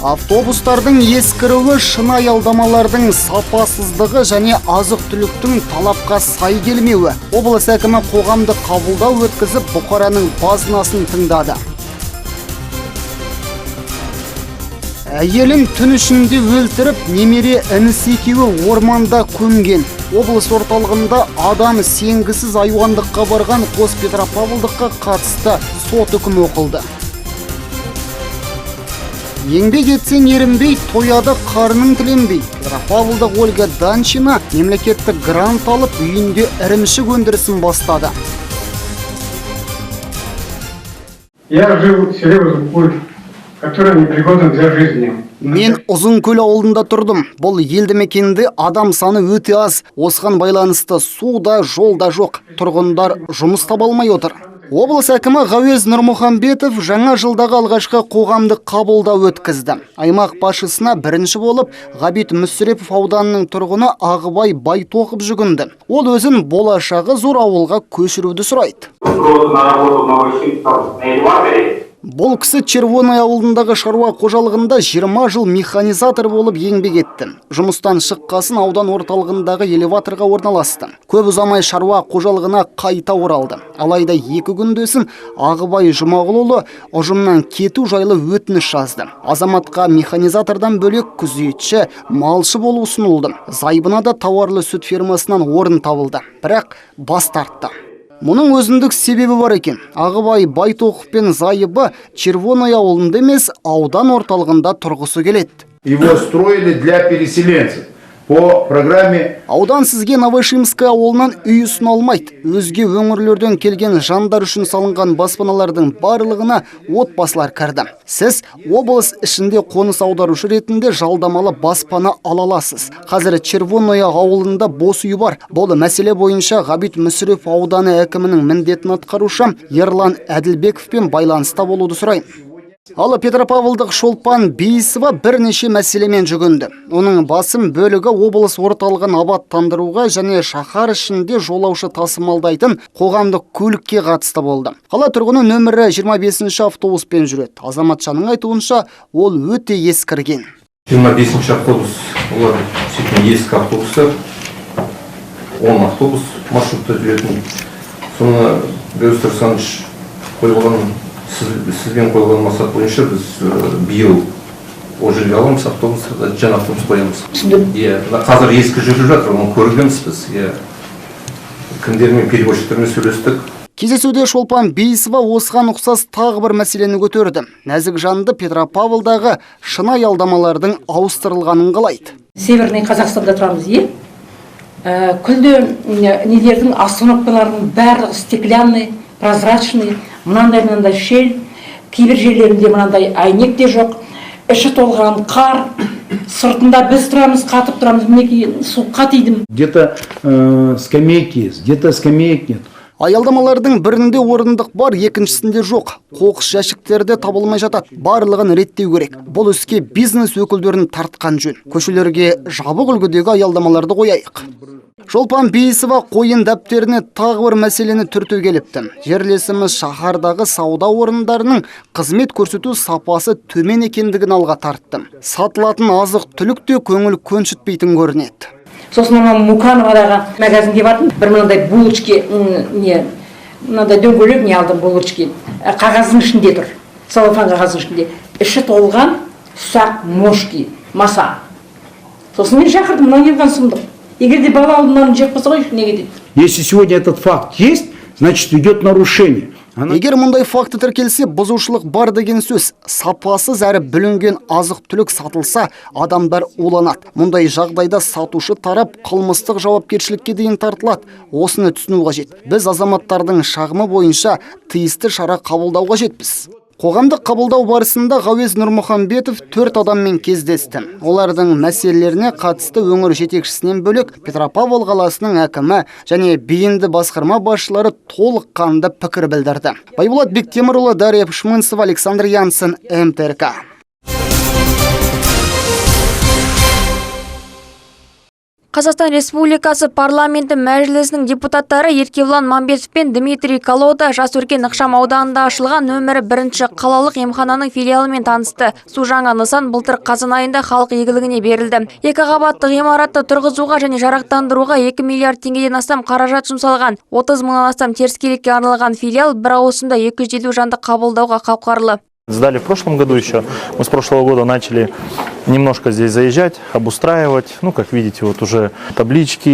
Автобустардың ескіруі, шыны аялдамалардың сапасыздығы және азық-түліктің талапқа сай келмеуі. Облыс әкімі қоғамдық қабылдау өткізіп, бұқараның базынасын тыңдады. Әйелін түн ішінде өлтіріп, немере інісі екеуі орманда көмген. Облыс орталығында адам сенгісіз айуандыққа барған қос Петропавлдыққа қатысты сот үкімі оқылды. Еңбек етсең ерінбей, тояды қарның тіленбей. Петропавлдық Ольга Данчина мемлекеттік грант алып, үйінде ірімшік өндірісін бастады. Я жил в селе Узынкуль, которое непригодно для жизни. Мен Ұзынкөл ауылында тұрдым. Бұл елді мекенде адам саны өте аз. Осыған байланысты су да, жол да жоқ. Тұрғындар жұмыс таба алмай отыр. Облыс әкімі Ғауез Нұрмұхамбетов жаңа жылдағы алғашқы қоғамдық қабылдау өткізді. Аймақ басшысына бірінші болып Ғабит Мүсірепов ауданының тұрғыны Ағыбай Байтоқов жүгінді. Ол өзін болашағы зор ауылға көшіруді сұрайды. Устроился на работу в Новоишимском на элеваторе. Бұл кісі Червоный ауылындағы шаруа қожалығында 20 жыл механизатор болып еңбек етті. Жұмыстан шыққасын аудан орталығындағы элеваторға орналасты. Көп ұзамай шаруа қожалығына қайта оралды. Алайда екі күндесін Ағыбай Жұмағұлұлы ұжымнан кету жайлы өтініш жазды. Азаматқа механизатордан бөлек күзетші, малшы болу ұсынылды. Зайыбына да тауарлы сүт фермасынан орын табылды. Бірақ бас тартты. Мұның өзіндік себебі бар екен. Ағыбай Байтоқов пен зайыбы Червоный ауылында емес, аудан орталығында тұрғысы келеді. Его строили для переселенцев по программе. Аудан сізге Новоишимское ауылынан үй ұсына алмайды. Өзге өңірлерден келген жандар үшін салынған баспаналардың барлығына отбасылар кірді. Сіз облыс ішінде қоныс аударушы ретінде жалдамалы баспана ала аласыз. Қазір Червоное ауылында бос үй бар. Бұл мәселе бойынша Ғабит Мүсірепов ауданы әкімінің міндетін атқарушы Ерлан Әділбековпен байланыста болуды сұраймын. Ал Петропавлдық Шолпан Бейісова бірнеше мәселемен жүгінді. Оның басым бөлігі облыс орталығын абаттандыруға және шаһар ішінде жолаушы тасымалдайтын қоғамдық көлікке қатысты болды. Қала тұрғыны нөмірі 25 автобуспен жүреді. Азаматшаның айтуынша, ол өте ескірген. 25 автобус, олар действительно ескі автобустар. 10 автобус маршрутта жүретін. Соны Беуз Александрович қойған, сізбен қойған мақсат бойынша біз биыл ол жерге аламыз автобустарды, жаңа автобус қоямыз. Түсіндім. Иә, мына қазір ескі жүріп жатыр, оны көргенбіз біз. Иә. Кімдермен, перевозчиктермен сөйлестік. Кездесуде Шолпан Бейісова осыған ұқсас тағы бір мәселені көтерді. Нәзік жанды Петропавлдағы шыны аялдамалардың ауыстырылғанын қалайды. Северный Қазақстанда тұрамыз, иә? Күлді нелердің остановкаларының барлығы стеклянный, прозрачный, мынандай-мынандай щель, кейбір жерлерінде мынандай әйнек те жоқ, іші толған қар, сыртында біз тұрамыз, қатып тұрамыз, мінекей суыққа тидім. Где-то скамейки есть, где-то скамеек нет. Аялдамалардың бірінде орындық бар, екіншісінде жоқ. Қоқыс жәшіктері де табылмай жатады. Барлығын реттеу керек. Бұл іске бизнес өкілдерін тартқан жөн. Көшелерге жабық үлгідегі аялдамаларды қояйық. Шолпан Бейісова қойын дәптеріне тағы бір мәселені түрту келіпті. Жерлесіміз шаһардағы сауда орындарының қызмет көрсету сапасы төмен екендігін алға тартты. Сатылатын азық түлік те көңіл көншітпейтін көрінеді. Сосын анау Мукановадағы магазинге бардым, бір мынандай булочки, не, мынандай дөңгелек не алдым, булочки. Қағаздың ішінде тұр, целлофан қағаздың ішінде. Іші толған ұсақ мошки, маса. Сосын мен шақырдым, мынау не болған сұмдық. Егер де бала алдынан жеп қалса ғой, неге дейді. Если сегодня этот факт есть, значит, идет нарушение. Она Егер мұндай факті тіркелсе, бұзушылық бар деген сөз. Сапасыз әрі бүлінген азық-түлік сатылса, адамдар уланады. Мұндай жағдайда сатушы тарап қылмыстық жауапкершілікке дейін тартылады. Осыны түсіну қажет. Біз азаматтардың шағымы бойынша тиісті шара қабылдау қажетпіз. Қоғамдық қабылдау барысында Ғауез Нұрмұхамбетов 4 адаммен кездесті. Олардың мәселелеріне қатысты өңір жетекшісінен бөлек Петропавл қаласының әкімі және бейінді басқарма басшылары толыққанды пікір білдірді. Байболат Бектемірұлы, Дарья Пшмынцева, Александр Янсен, МТРК. Қазақстан Республикасы парламенті мәжілісінің депутаттары Еркебұлан Мамбетов пен Дмитрий Колода Жас Өркен ықшам ауданында ашылған нөмірі 1 қалалық емхананың филиалымен танысты. Су жаңа нысан былтыр қазан айында халық игілігіне берілді. Екі қабатты ғимаратты тұрғызуға және жарақтандыруға 2 миллиард теңгеден астам қаражат жұмсалған. 30 мыңнан астам теріскейлікке арналған филиал бір ауысымда 250 жанды қабылдауға қауқарлы. Сдали в прошлом году еще. Мы с прошлого года начали немножко здесь заезжать, обустраивать. Ну, как видите, вот уже таблички,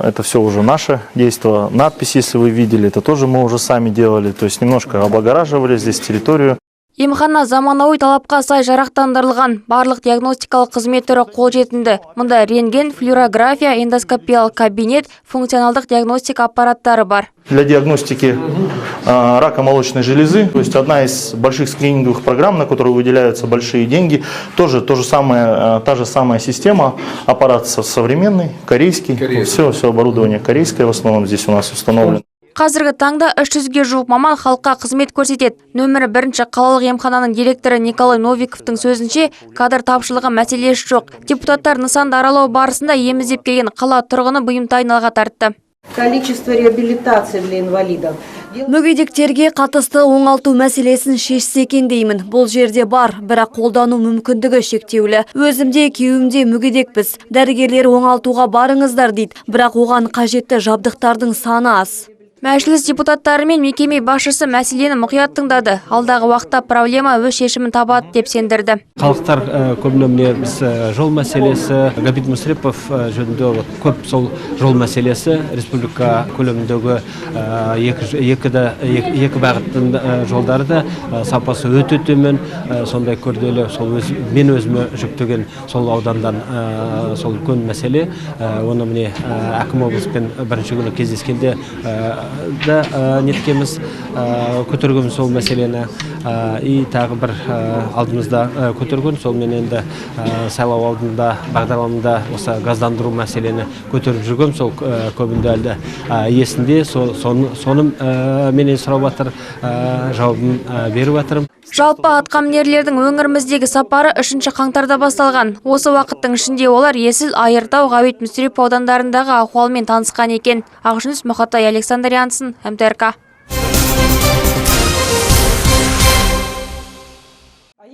это все уже наше действо. Надписи, если вы видели, это тоже мы уже сами делали. То есть немножко облагораживали здесь территорию. Емхана заманауи талапқа сай жарақтандырылған. Барлық диагностикалық қызмет түрі қолжетімді. Мұнда рентген, флюорография, эндоскопиялық кабинет, функционалдық диагностика аппараттары бар. Для диагностики рака молочной железы, то есть одна из больших скрининговых программ, на которую выделяются большие деньги, тоже то же самое, та же самая система, аппарат современный, корейский, все оборудование корейское в основном здесь у нас установлено. Қазіргі таңда 300-ге жуық маман халыққа қызмет көрсетеді. Нөмірі 1 қалалық емхананың директоры Николай Новиковтың сөзінше, кадр тапшылығы мәселесі жоқ. Депутаттар нысанды аралау барысында ем іздеп келген қала тұрғыны бұйымтайын алға тартты. Количество реабилитации для инвалидов. Мүгедектерге қатысты оңалту мәселесін шешсе екен деймін. Бұл жерде бар, бірақ қолдану мүмкіндігі шектеулі. Өзімде, күйеуімде мүгедекпіз. Дәрігерлер оңалтуға барыңыздар дейді, бірақ оған қажетті жабдықтардың саны аз. Мәжіліс депутаттары мен мекеме басшысы мәселені мұқият тыңдады. Алдағы уақытта проблема өз шешімін табады деп сендірді. Халықтар көбіне міне біз жол мәселесі, Габит Мүсірепов жөнінде көп сол жол мәселесі республика көлеміндегі екі бағыттың жолдары да сапасы өте төмен, сондай күрделі сол мен өзіме жүктеген сол аудандан сол үлкен мәселе. Оны міне әкім облыспен бірінші күні кездескенде да неткеміз, көтергенбіз сол мәселені, и тағы бір алдымызда көтерген, сол мен енді сайлау алдында бағдарламада осы газдандыру мәселені көтеріп жүргем, сол көбінде әлі есінде, соны менен сұрап жатыр, жауабын беріп жатырмын. Жалпы атқамінерлердің өңіріміздегі сапары 3 қаңтарда басталған. Осы уақыттың ішінде олар Есіл, Айыртау, Ғабит Мүсірепов аудандарындағы ахуалмен танысқан екен. Ақжүніс Мұхатай, Александр Янсын, МТРК.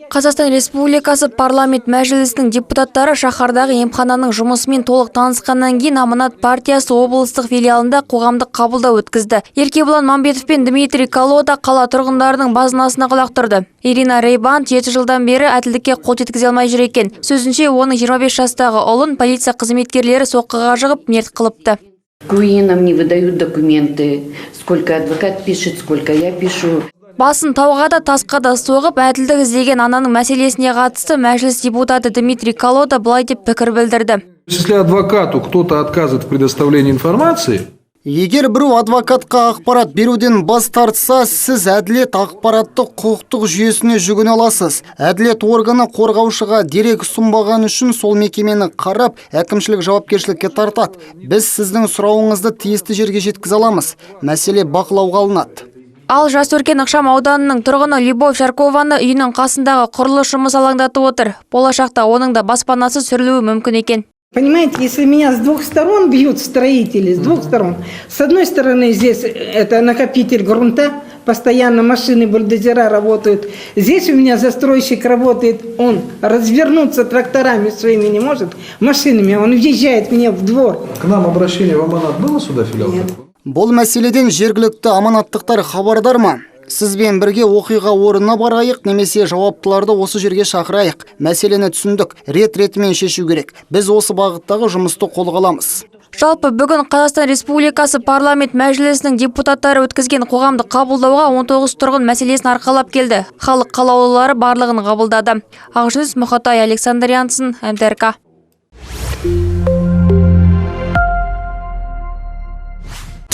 Қазақстан Республикасы парламент мәжілісінің депутаттары шаһардағы емхананың жұмысымен толық танысқаннан кейін Аманат партиясы облыстық филиалында қоғамдық қабылдау өткізді. Еркебұлан Мамбетов пен Дмитрий Колода қала тұрғындарының базынасына құлақ түрді. Ирина Рейбан 7 жылдан бері әділдікке қол жеткізе алмай жүр екен. Сөзінше, оның 25 жастағы ұлын полиция қызметкерлері соққыға жығып мерт қылыпты. КУИ нам не выдают документы, сколько адвокат пишет, сколько я пишу. Басын тауға да тасқа да соғып, әділдік іздеген ананың мәселесіне қатысты мәжіліс депутаты Дмитрий Колода былай деп пікір білдірді. Если адвокату кто-то отказывает в предоставлении информации, Егер біреу адвокатқа ақпарат беруден бас тартса, сіз әділет ақпараттық құқықтық жүйесіне жүгіне аласыз. Әділет органы қорғаушыға дерек ұсынбаған үшін сол мекемені қарап, әкімшілік жауапкершілікке тартады. Біз сіздің сұрауыңызды тиісті жерге жеткізе аламыз. Мәселе бақылауға алынады. Ал Жас Өркен ықшам ауданының тұрғыны Любовь Жаркованы үйінің қасындағы құрылыс жұмысы алаңдатып отыр. Болашақта оның да баспанасы сүрілуі мүмкін екен. Понимаете, если меня с двух сторон бьют строители, с двух сторон. С одной стороны здесь это накопитель грунта, постоянно машины, бульдозера работают. Здесь у меня застройщик работает, он развернуться тракторами своими не может, машинами, он въезжает мне в двор. К нам обращение в Аманат было сюда филиал? Нет. Бұл мәселеден жергілікті аманаттықтар хабардар ма? Сізбен бірге оқиға орнына барайық, немесе жауаптыларды осы жерге шақырайық. Мәселені түсіндік, рет-ретімен шешу керек. Біз осы бағыттағы жұмысты қолға аламыз. Жалпы бүгін Қазақстан Республикасы парламент мәжілісінің депутаттары өткізген қоғамдық қабылдауға 19 тұрғын мәселесін арқалап келді. Халық қалаулылары барлығын қабылдады. Ақжүніс Мұхатай, Александр Янсын, МТРК.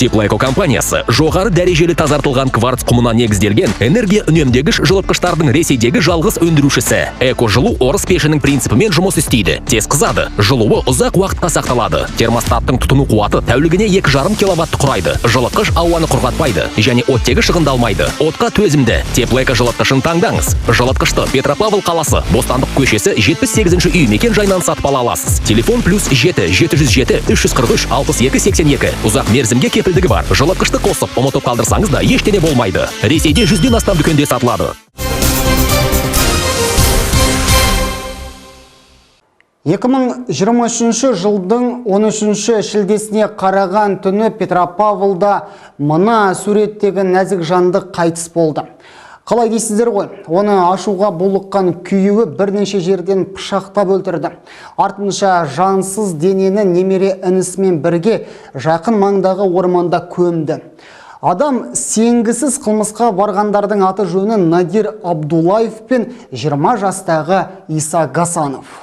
Теплоэко компаниясы жоғары дәрежелі тазартылған кварц құмына негізделген энергия үнемдегіш жылытқыштардың Ресейдегі жалғыз өндірушісі. Эко жылу орыс пешінің принципімен жұмыс істейді. Тез қызады, жылуы ұзақ уақытқа сақталады. Термостаттың тұтыну қуаты тәулігіне 2,5 киловатты құрайды. Жылытқыш ауаны құрғатпайды және оттегі шығындалмайды. Отқа төзімді. Теплоэко жылытқышын таңдаңыз. Жылытқышты Петропавл қаласы, Бостандық көшесі 78-ші үй мекен жайынан сатып ала аласыз. Телефон +7 707 343 62 82. Ұзақ мерзімге кепілдігі бар. Жылытқышты қосып, ұмытып қалдырсаңыз да ештеңе болмайды. Ресейде 100-ден астам дүкенде сатылады. 2023 жылдың 13 шілдесіне қараған түні Петропавлда мына суреттегі нәзік жанды қайтыс болды. Қалай дейсіздер ғой, оны ашуға булыққан күйеуі бірнеше жерден пышақтап өлтірді. Артынша жансыз денені немере інісімен бірге жақын маңдағы орманда көмді. Адам сенгісіз қылмысқа барғандардың аты жөні Надир Абдуллаев пен 20 жастағы Иса Гасанов.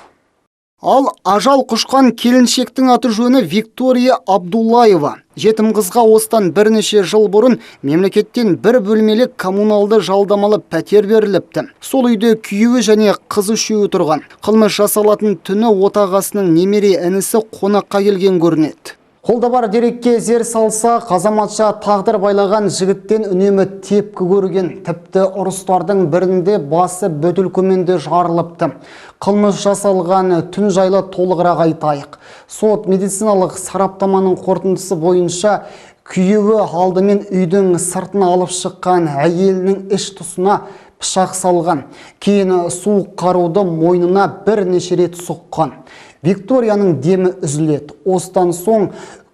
Ал ажал құшқан келіншектің аты жөні Виктория Абдуллаева. Жетім қызға осыдан бірнеше жыл бұрын мемлекеттен бір бөлмелі коммуналды жалдамалы пәтер беріліпті. Сол үйде күйеуі және қызы үшеуі тұрған. Қылмыс жасалатын түні отағасының немере інісі қонаққа келген көрінеді. Қолда бар дерекке зер салсақ, азаматша тағдыр байлаған жігіттен үнемі тепкі көрген. Тіпті ұрыстардың бірінде басы бөтелкемен де жарылыпты. Қылмыс жасалған түн жайлы толығырақ айтайық. Сот медициналық сараптаманың қорытындысы бойынша күйеуі алдымен үйдің сыртына алып шыққан әйелінің іш тұсына пышақ салған. Кейін суық қаруды мойнына бірнеше рет сұққан. Викторияның демі үзіледі. Осыдан соң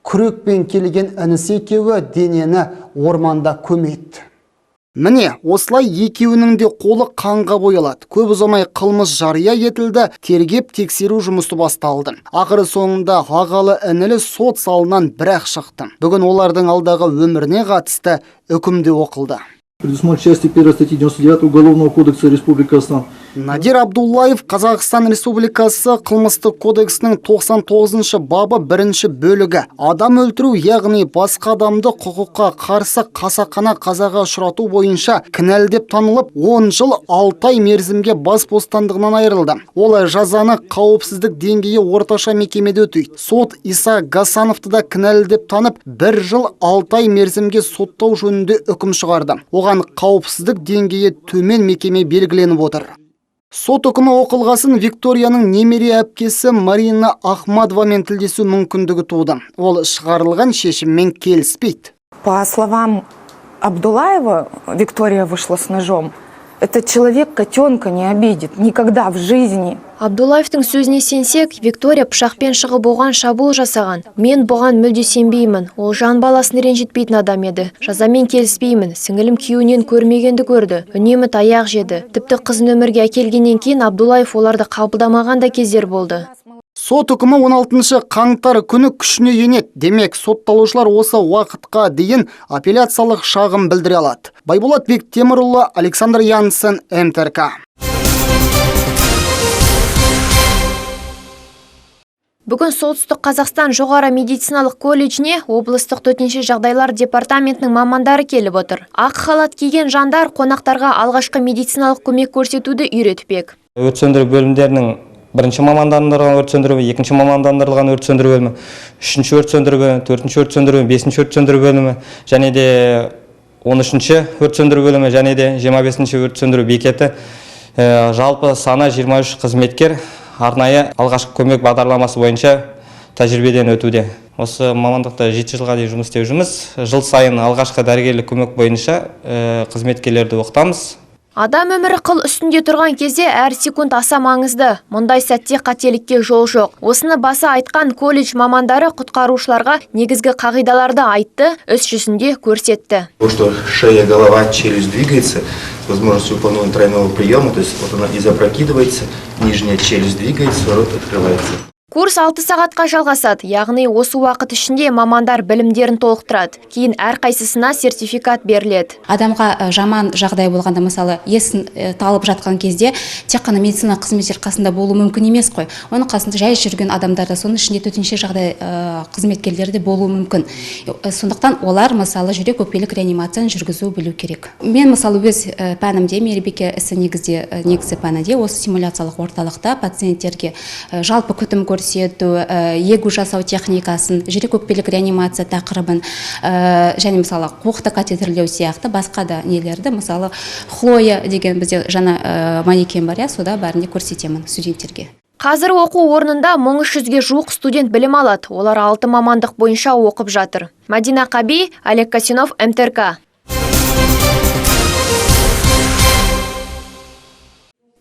күрекпен келген інісі екеуі денені орманда көмеді. Міне, осылай екеуінің де қолы қанға боялады. Көп ұзамай қылмыс жария етілді, тергеп тексеру жұмысы басталды. Ақыры соңында ағалы інілі сот залынан бірақ шықты. Бүгін олардың алдағы өміріне қатысты үкім де оқылды. Предусмотрен части 1 статьи 99 Уголовного кодекса Республики Казахстан. Надир Абдуллаев Қазақстан Республикасы Қылмыстық кодексінің 99-шы бабы 1-ші бөлігі. Адам өлтіру, яғни басқа адамды құқыққа қарсы қасақана қазаға ұшырату бойынша кінәлі деп танылып, 10 жыл 6 ай мерзімге бас бостандығынан айырылды. Ол жазаны қауіпсіздік деңгейі орташа мекемеде өтейді. Сот Иса Гасановты да кінәлі деп танып, 1 жыл 6 ай мерзімге соттау жөнінде үкім шығарды. Оған қауіпсіздік деңгейі төмен мекеме белгіленіп отыр. Сот үкімі оқылғасын Викторияның немере әпкесі Марина Ахмадовамен тілдесу мүмкіндігі туды. Ол шығарылған шешіммен келіспейді. По словам Абдуллаева, Виктория вышла с ножом. Этот человек котенка не обидит никогда в жизни. Абдуллаевтың сөзіне сенсек, Виктория пышақпен шығып оған шабуыл жасаған. Мен бұған мүлде сенбеймін. Ол жан баласын ренжітпейтін адам еді. Жазамен келіспеймін. Сіңілім күйеуінен көрмегенді көрді. Үнемі таяқ жеді. Тіпті қызын өмірге әкелгеннен кейін Абдуллаев оларды қабылдамаған да кездер болды. Сот үкімі 16 қаңтар күні күшіне енеді. Демек, сотталушылар осы уақытқа дейін апелляциялық шағым білдіре алады. Байболат Бектемірұлы, Александр Янсен, МТРК. Бүгін Солтүстік Қазақстан жоғары медициналық колледжіне облыстық төтенше жағдайлар департаментінің мамандары келіп отыр. Ақ халат киген жандар қонақтарға алғашқы медициналық көмек көрсетуді үйретпек. Өрт сөндіру бөлімдерінің бірінші мамандандырылған өрт сөндіру, екінші мамандандырылған өрт сөндіру бөлімі, үшінші өрт сөндіру бөлімі, төртінші өрт сөндіру бөлімі, бесінші өрт сөндіру бөлімі, және де 13-ші өрт сөндіру бөлімі, және де 25-ші өрт сөндіру бекеті. Жалпы саны 23 қызметкер арнайы алғашқы көмек бағдарламасы бойынша тәжірибеден өтуде. Осы мамандықта 7 жылға дейін жұмыс істеп жүрміз. Жыл сайын алғашқы дәрігерлік көмек бойынша қызметкерлерді оқытамыз. Адам өмірі қыл үстінде тұрған кезде әр секунд аса маңызды. Мұндай сәтте қателікке жол жоқ. Осыны баса айтқан колледж мамандары құтқарушыларға негізгі қағидаларды айтты, іс жүзінде көрсетті. То, что шея, голова, челюсть двигается, с возможностью выполнения тройного приема, то есть вот она и запрокидывается, нижняя челюсть двигается, рот открывается. Курс 6 сағатқа жалғасады, яғни осы уақыт ішінде мамандар білімдерін толықтырады. Кейін әрқайсысына сертификат беріледі. Адамға жаман жағдай болғанда, мысалы, есін талып жатқан кезде тек қана медицина қызметкері қасында болуы мүмкін емес қой. Оның қасында жай жүрген адамдар да, соның ішінде төтенше жағдай қызметкерлері де болуы мүмкін. Сондықтан олар, мысалы, жүрек өкпелік реанимацияны жүргізу білу керек. Мен, мысалы, өз пәнімде, мейірбике ісі негізі пәнінде осы симуляциялық орталықта пациенттерге жалпы күтім көрсету, егу жасау техникасын, жүрек өкпелік реанимация тақырыбын және, мысалы, қуықты катетерлеу сияқты басқа да нелерді, мысалы, Хлоя деген бізде жаңа манекен бар, сода бәріне көрсетемін студенттерге. Қазір оқу орнында 1300-ге жуық студент білім алады. Олар 6 мамандық бойынша оқып жатыр. Мадина Қаби, Олег Касинов, МТРК.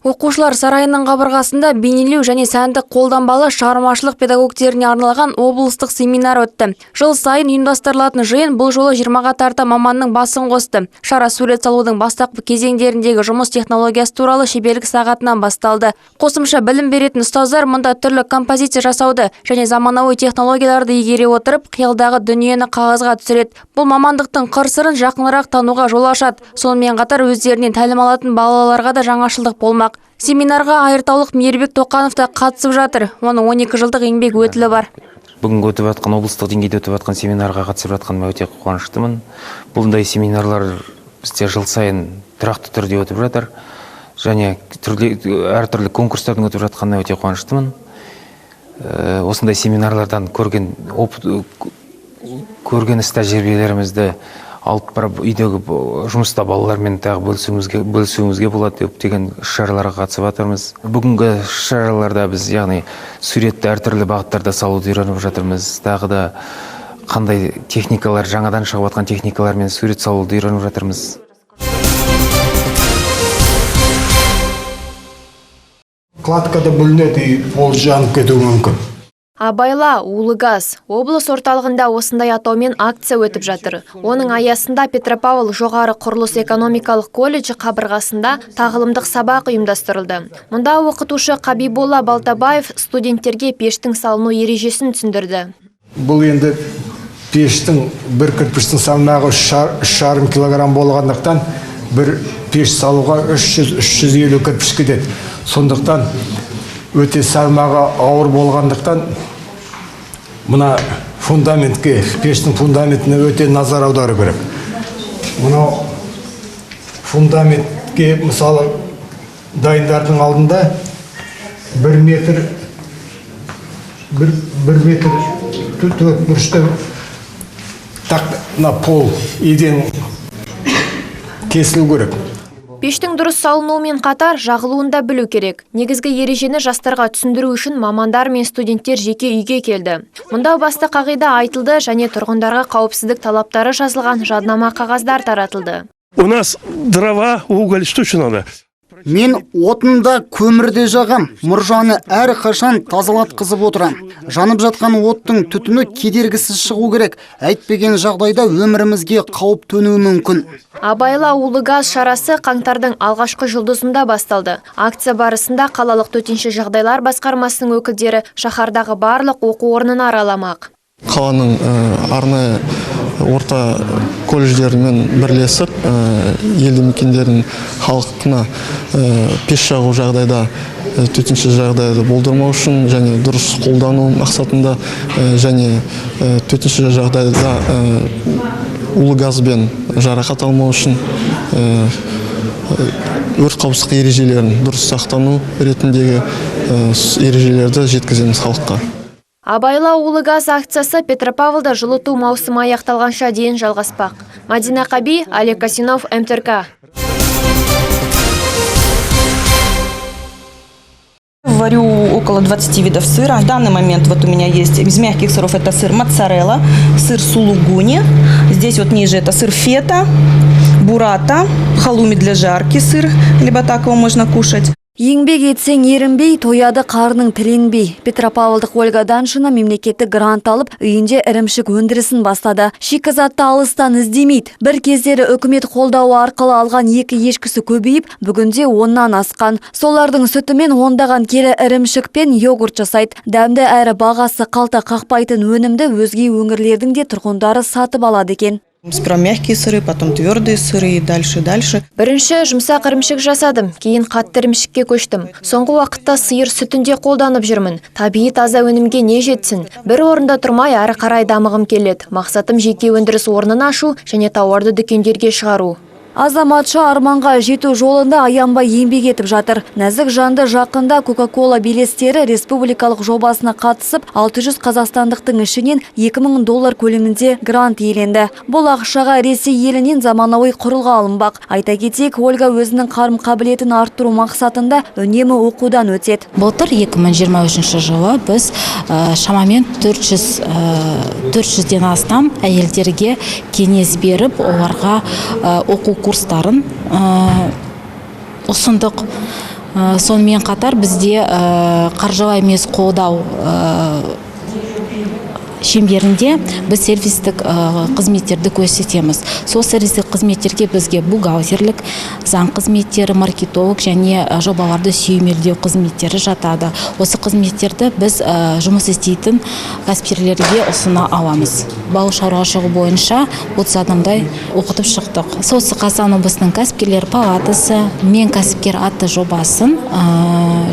Оқушылар сарайының қабырғасында бейнелеу және сәндік қолданбалы шығармашылық педагогтеріне арналған облыстық семинар өтті. Жыл сайын ұйымдастырылатын жиын бұл жолы 20-ға тарта маманның басын қосты. Шара сурет салудың бастапқы кезеңдеріндегі жұмыс технологиясы туралы шеберлік сағатынан басталды. Қосымша білім беретін ұстаздар мұнда түрлі композиция жасауды және заманауи технологияларды игере отырып, қиялдағы дүниені қағазға түсіреді. Бұл мамандықтың қыр-сырын жақынырақ тануға жол ашады. Сонымен қатар өздерінен тәлім алатын балаларға да жаңашылдық болмақ. Семинарға айыртаулық Мейірбек Тоқанов та қатысып жатыр. Оның 12 жылдық еңбек өтілі бар. Бүгінгі өтіп жатқан облыстық деңгейде өтіп жатқан семинарға қатысып жатқаныма өте қуаныштымын. Бұндай семинарлар бізде жыл сайын тұрақты түрде өтіп жатыр. Және әртүрлі конкурстардың өтіп жатқанына өте қуаныштымын. Осындай семинарлардан көрген іс тәжірибелерімізді алып барып үйдегі жұмыста балалармен тағы бөлісуімізге болады деп деген іс-шараларға қатысып жатырмыз. Бүгінгі іс-шараларда біз, яғни, суретті әртүрлі бағыттарда салуды үйреніп жатырмыз. Тағы да қандай техникалар, жаңадан шығып жатқан техникалармен сурет салуды үйреніп жатырмыз. Кладкада бүлінеді, ол жанып кетуі мүмкін. Абайла, улы газ. Облыс орталығында осындай атаумен акция өтіп жатыр. Оның аясында Петропавл жоғары құрылыс экономикалық колледжі қабырғасында тағылымдық сабақ ұйымдастырылды. Мұнда оқытушы Қабиболла Балтабаев студенттерге пештің салыну ережесін түсіндірді. Бұл енді пештің бір кірпіштің салмағы 3,5 килограмм болғандықтан бір пеш салуға 300-350 кірпіш кетеді. Сондықтан өте салмағы ауыр болғандықтан мына фундаментке, пештің фундаментіне өте назар аудару керек. Мынау фундаментке, мысалы, дайындардың алдында 1 метр 1 метр төрт бұрышты мына пол еден кесілу керек. Пештің дұрыс салынуымен қатар жағылуын да білу керек. Негізгі ережені жастарға түсіндіру үшін мамандар мен студенттер жеке үйге келді. Мұнда басты қағида айтылды және тұрғындарға қауіпсіздік талаптары жазылған жаднама қағаздар таратылды. У нас дрова, уголь, что еще надо? Мен отында көмірде жағам, мұржаны әр қашан тазалатқызып отырам. Жанып жатқан оттың түтіні кедергісіз шығу керек. Әйтпеген жағдайда өмірімізге қауіп төнуі мүмкін. Абайла улы газ шарасы қаңтардың алғашқы жұлдызында басталды. Акция барысында қалалық төтенше жағдайлар басқармасының өкілдері шаһардағы барлық оқу орнын араламақ. Қаланың арнайы орта колледждерімен бірлесіп, елді мекендердің халқына пеш жағу жағдайда төтенше жағдайды болдырмау үшін және дұрыс қолдану мақсатында және төтенше жағдайда улы газбен жарақат алмау үшін өрт қауіпсіздік ережелерін дұрыс сақтану ретіндегі ережелерді жеткіземіз халыққа. Абайла улы газ акциясы Петропавлда жылыту маусымы аяқталғанша дейін жалғаспақ. Мадина Қаби, Олег Касинов, МТРК. Варю около 20 видов сыра. В данный момент вот у меня есть из мягких сыров это сыр моцарелла, сыр сулугуни. Здесь вот ниже это сыр фета, бурата, халуми для жарки сыр, либо так его можно кушать. Еңбек етсең ерінбей, тояды қарның тіленбей. Петропавлдық Ольга Даншина мемлекеттік грант алып, үйінде ірімшік өндірісін бастады. Шикізатты алыстан іздемейді. Бір кездері үкімет қолдауы арқылы алған екі ешкісі көбейіп, бүгінде 10-нан асқан. Солардың сүтімен ондаған келі ірімшік пен йогурт жасайды. Дәмді әрі бағасы қалта қақпайтын өнімді өзге өңірлердің де тұрғындары сатып алады екен. Сперва мягкие сыры, потом твердые сыры и дальше, дальше. Бірінші жұмсақ ірімшік жасадым, кейін қатты ірімшікке көштім. Соңғы уақытта сиыр сүтін де қолданып жүрмін. Табиғи таза өнімге не жетсін? Бір орында тұрмай әрі қарай дамығым келеді. Мақсатым жеке өндіріс орнын ашу және тауарды дүкендерге шығару. Азаматша арманға жету жолында аянбай еңбек етіп жатыр. Нәзік жанды жақында Кока-Кола белестері республикалық жобасына қатысып, 600 қазақстандықтың ішінен 2000 доллар көлемінде грант иеленді. Бұл ақшаға Ресей елінен заманауи құрылғы алынбақ. Айта кетейік, Ольга өзінің қарым қабілетін арттыру мақсатында үнемі оқудан өтеді. Былтыр 2023 жылы біз шамамен 400-ден астам әйелдерге кеңес беріп, оларға оқу курстарын ұсындық. Сонымен қатар бізде қаржылай емес қолдау шеңберінде біз сервистік қызметтерді көрсетеміз. Сол сервистік қызметтерге бізге бухгалтерлік, заң қызметтері, маркетолог және жобаларды сүйемелдеу қызметтері жатады. Осы қызметтерді біз жұмыс істейтін кәсіпкерлерге ұсына аламыз. Балық шаруашылығы бойынша 30 адамдай оқытып шықтық. Солтүстік Қазақстан облысының кәсіпкерлер палатасы «Мен кәсіпкер» атты жобасын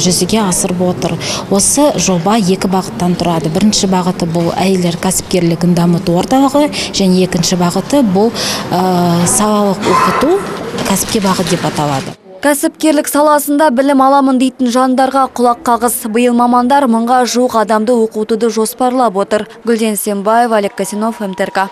жүзеге асырып отыр. Осы жоба екі бағыттан тұрады. Бірінші бағыты бұл әйелдер кәсіпкерлігін дамыту орталығы, және екінші бағыты бұл салалық оқыту кәсіпке бағыт деп аталады. Кәсіпкерлік саласында білім аламын дейтін жандарға құлақ қағыс. Биыл мамандар 1000-ға жуық адамды оқытуды жоспарлап отыр. Гүлден Сембаева, Олег Косинов, МТРК.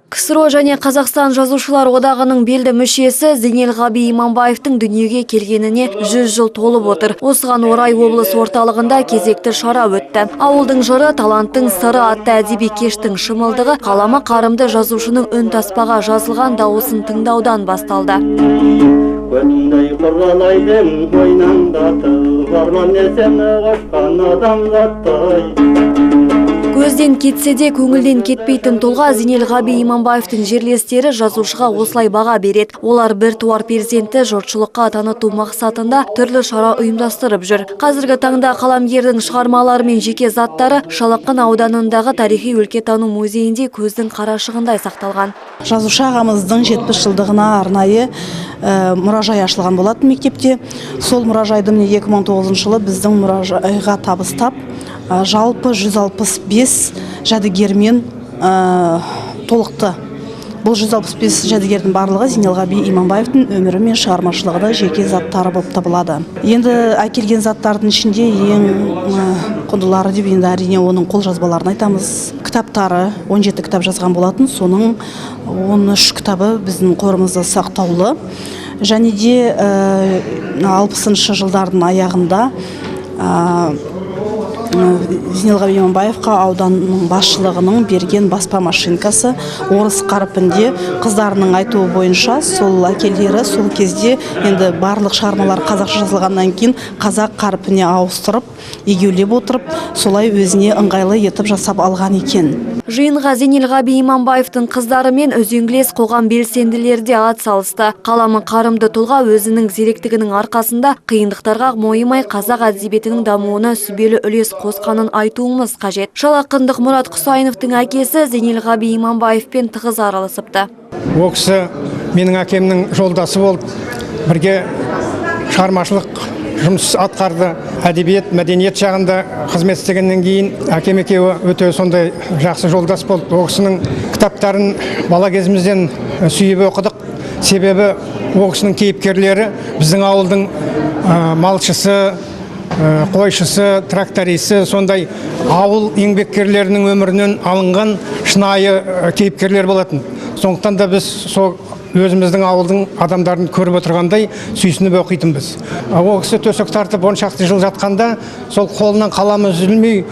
КСРО және Қазақстан Жазушылар одағының белді мүшесі Зейнелғаби Иманбаевтың дүниеге келгеніне 100 жыл толып отыр. Осыған орай облыс орталығында кезекті шара өтті. Ауылдың жыры, таланттың сыры атты әдеби кештің шымылдығы қаламы қарымды жазушының үн таспаға жазылған дауысын тыңдаудан басталды. Көндей құралайдың қойнаңдатып, арман есені қашқан адамзаттай. Көзден кетсе де көңілден кетпейтін тұлға Зейнелғаби Иманбаевтың жерлестері жазушыға осылай баға береді. Олар бір туар перзентті жұртшылыққа таныту мақсатында түрлі шара ұйымдастырып жүр. Қазіргі таңда қаламгердің шығармалары мен жеке заттары Шалақын ауданындағы тарихи өлкетану музейінде көздің қарашығындай сақталған. Жазушы ағамыздың 70 жылдығына арнайы мұражай ашылған болатын мектепте. Сол мұражайды міне 2009 жылы біздің мұражайға табыстап, жалпы 165 жәдігермен толықты. Бұл 165 жәдігердің барлығы Зейнелғаби Иманбаевтың өмірі мен шығармашылығында жеке заттары болып табылады. Енді әкелген заттардың ішінде ең құндылары деп енді әрине оның қолжазбаларын айтамыз. Кітаптары, 17 кітап жазған болатын, соның 13 кітабы біздің қорымызда сақтаулы. Және де 60-шы жылдардың аяғында Зейнелғаби Иманбаевқа ауданның басшылығының берген баспа машинкасы орыс қарпінде, қыздарының айтуы бойынша сол әкелері сол кезде енді барлық шығармалар қазақша жазылғаннан кейін қазақ қарпіне ауыстырып, егеулеп отырып, солай өзіне ыңғайлы етіп жасап алған екен. Жиынға Зейнелғаби Иманбаевтың қыздары мен үзеңгілес қоғам белсенділері де ат салысты. Қаламы қарымды тұлға өзінің зеректігінің арқасында қиындықтарға мойымай қазақ әдебиетінің дамуына сүбелі үлес қосқанын айтуымыз қажет. Шал ақындық Мұрат Құсайыновтың әкесі Зейнелғаби Иманбаевпен тығыз араласыпты. Ол кісі менің әкемнің жолдасы болды. Бірге шығармашылық жұмыс атқарды. Әдебиет, мәдениет жағында қызмет істегеннен кейін әкем екеуі өте сондай жақсы жолдас болды. Ол кісінің кітаптарын бала кезімізден сүйіп оқыдық. Себебі ол кісінің кейіпкерлері біздің ауылдың малшысы, қойшысы, тракторисі, сондай ауыл еңбеккерлерінің өмірінен алынған шынайы кейіпкерлер болатын. Сондықтан да біз сол Өзіміздің ауылдың адамдарын көріп отырғандай сүйсініп оқитынбыз. Ол кісі төсек тартып 10 шақты жыл жатқанда, сол қолынан қаламы үзілмей,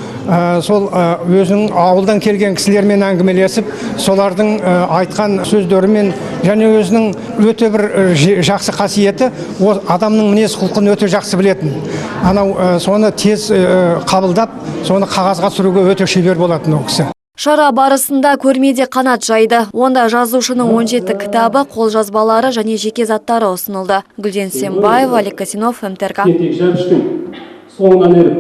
сол өзінің ауылдан келген кісілермен әңгімелесіп, солардың айтқан сөздерімен және өзінің өте бір жақсы қасиеті, ол адамның мінез құлқын өте жақсы білетін. Анау соны тез қабылдап, соны қағазға түсіруге өте шебер болатын ол кісі. Шара барысында көрме де қанат жайды. Онда жазушының 17 кітабы, қолжазбалары және жеке заттары ұсынылды. Гүлден Сембаева, Олег Косинов, МТРК. Соңынан еріп.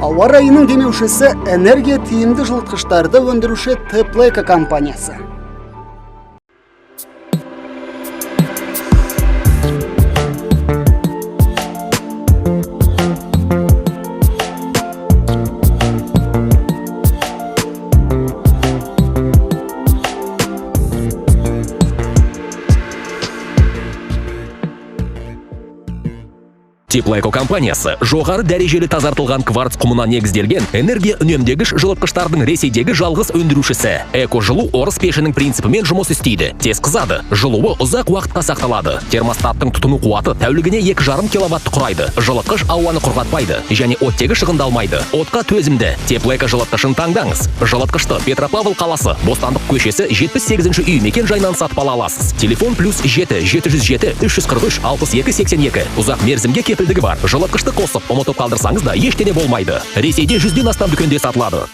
Ауа райының демеушісі — энергия тиімді жылытқыштарды өндіруші Теплоэко компаниясы. Теплоэко компаниясы — жоғары дәрежелі тазартылған кварц құмына негізделген энергия үнемдегіш жылытқыштардың Ресейдегі жалғыз өндірушісі. Эко жылу орыс пешінің принципімен жұмыс істейді. Тез қызады, жылуы ұзақ уақытқа сақталады. Термостаттың тұтыну қуаты тәулігіне 2,5 киловатты құрайды. Жылытқыш ауаны құрғатпайды және оттегі шығындалмайды. Отқа төзімді. Теплоэко жылытқышын таңдаңыз. Жылытқышты Петропавл қаласы, Бостандық көшесі, 78 үй мекен жайынан сатып ала аласыз. Телефон: +7 707 343 62 82. Ұзақ мерзімге кепілдігі бар. Жылытқышты қосып, ұмытып қалдырсаңыз да, ештеңе болмайды. Ресейде 100-ден астам дүкенде сатылады.